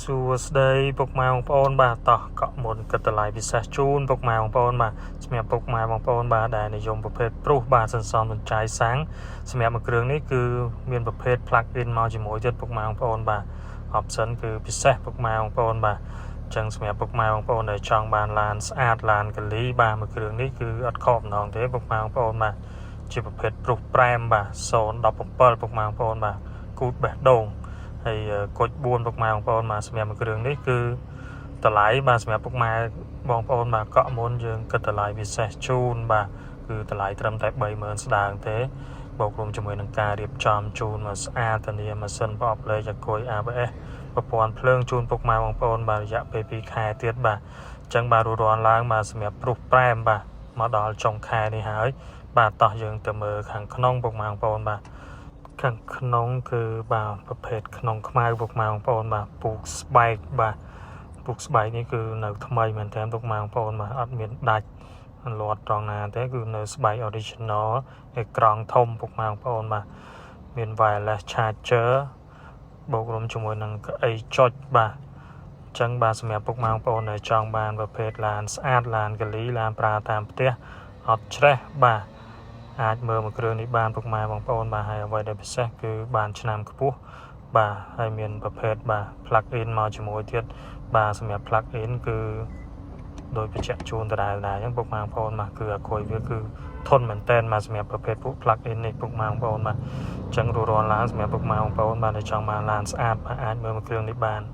សួស្តីពុកម៉ែបងប្អូនបាទតោះកក់មុនគិតតម្លៃពិសេសជូនពុកម៉ែបងប្អូនបាទសម្រាប់ពុកម៉ែបងប្អូនបាទដែលនិយមប្រភេទព្រុសបាទសន្សំសំចៃសាំងសម្រាប់មួយគ្រឿងនេះគឺមានប្រភេទ plug in មកជាមួយទៀតពុកម៉ែបងប្អូនបាទ option គឺពិសេសពុកម៉ែបងប្អូនបាទអញ្ចឹងសម្រាប់ពុកម៉ែបងប្អូនដែលចង់បានឡានស្អាតឡានកលីបាទមួយគ្រឿងនេះគឺអត់ខកម្ដងទេពុកម៉ែបងប្អូនបាទជាប្រភេទព្រុសប្រែមបាទ017ពុកម៉ែបងប្អូនបាទគូតបេះដូង ហើយគុជ4ពុកម៉ែបងប្អូនបាទសម្រាប់មួយគ្រឿងនេះគឺតម្លៃបាទសម្រាប់ពុកម៉ែបងប្អូនបាទកក់មុនយើងគិតតម្លៃពិសេសជូនបាទគឺតម្លៃត្រឹមតែ30000ស្ដើងទេបូករួមជាមួយនឹងការរៀបចំជូនមកស្អាតធានាម៉ាស៊ីនប្រអប់លេខអាគុយ ABS ប្រព័ន្ធភ្លើងជូនពុកម៉ែបងប្អូនបាទរយៈពេល2ខែទៀតបាទអញ្ចឹងបាទរួចរាល់ឡើងបាទសម្រាប់ព្រុសប្រែមបាទមកដល់ចុងខែនេះហើយបាទតោះយើងទៅមើលខាងក្នុងពុកម៉ែបងប្អូនបាទ ខាងក្នុងគឺបាទប្រភេទក្នុងខ្មៅពុកម៉ែបងប្អូនបាទពូកស្បែកបាទពូកស្បែកនេះគឺនៅថ្មីមែនតើពុកម៉ែបងប្អូនបាទអត់មានដាច់លាត់ត្រង់ណាទេគឺនៅស្បែក original អេក្រង់ធំពុកម៉ែបងប្អូនបាទមាន wireless charger បូករួមជាមួយនឹងកៅអីចុចបាទអញ្ចឹងបាទសម្រាប់ពុកម៉ែបងប្អូនដែលចង់បានប្រភេទឡានស្អាតឡានកលីឡានប្រើតាមផ្ទះអត់ច្រេះបាទ អាចមើលមួយគ្រឿងនេះបានពុកម៉ែបងប្អូនបាទហើយអ្វីដែលពិសេសគឺបានឆ្នាំខ្ពស់បាទហើយមានប្រភេទបាទ plug in មកជាមួយទៀតបាទសម្រាប់ plug in គឺដោយបញ្ជាក់ជូនដដែលដែរអញ្ចឹងពុកម៉ែបងប្អូនបាទគឺអាគុយវាគឺធន់មែនតែនបាទសម្រាប់ប្រភេទពួក plug in នេះពុកម៉ែបងប្អូនបាទអញ្ចឹងរួចរាល់ឡើងសម្រាប់ពុកម៉ែបងប្អូនបាទដែលចង់បានឡានស្អាតបាទអាចមើលមួយគ្រឿងនេះបាន។